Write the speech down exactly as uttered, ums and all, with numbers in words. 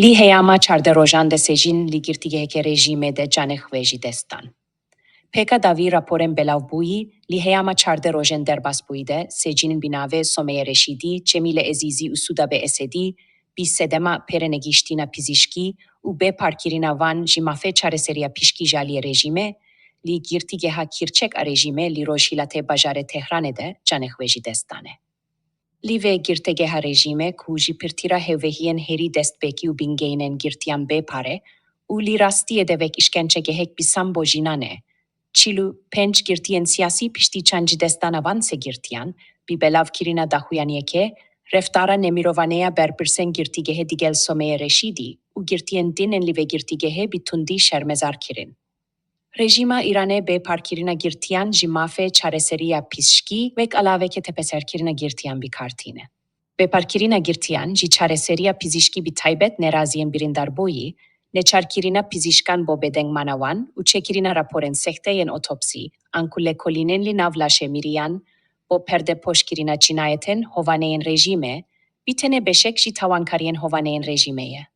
Li heyama çardeh rojan de sê jin li girtîgeheke rejîmê de canê xwe ji dest dan. Pêka dawî raporên belavbûyî li heyama çardeh rojên derbasbûyî de sê jinên bi navê Someyê Reşîdî, Cemîle Ezîzî û Sûdabê Esedî bi sedema pêrenegihiştina pizîşkî û bê parkirina van ji mafê çareseriya pişkî ji aliyê rejîmê li girtîgeha Kîrçek a rejîmê li rojhilatê bajarê Tehranê de canê xwe ji dest dane. Li vê girtîgeha rejîmê ku ji pirtîra hevbehiyên herî destpêkî û bingeyînên girtiyan bê pare û li rastiyê de wek îşkencegehek bi sambo jinan e, çil û pênc girtiyên siyasî piştî çand ji destdana van sê girtiyan, bi belavkirina daxuyaniyekê, reftara nemîrovane ya berpirsên girtîgehê digel Someyê Reşîdî û girtiyên din ên li vê girtîgehê bi tundî şermezar kirin. Rejîma Îranê bê parkirina girtiyan ji mafê çareseriya pizîşkî wek alaveke tepeserkirina girtiyan bi kar tîne. Bê parkirina girtiyan ji çareseriya pizîşkî bi taybet neraziyên birîndarbûyî, neçarkirina pizîşkan bo bêdengmana wan û çêkirina raporên sexte yên otopsî, anku lêkolînên li nav laşê miriyan, bo perdepoşkirina cinayetên hovaneyên rejîmê, bi tenê beşek ji tawankariyên hovaneyên rejîmê ye.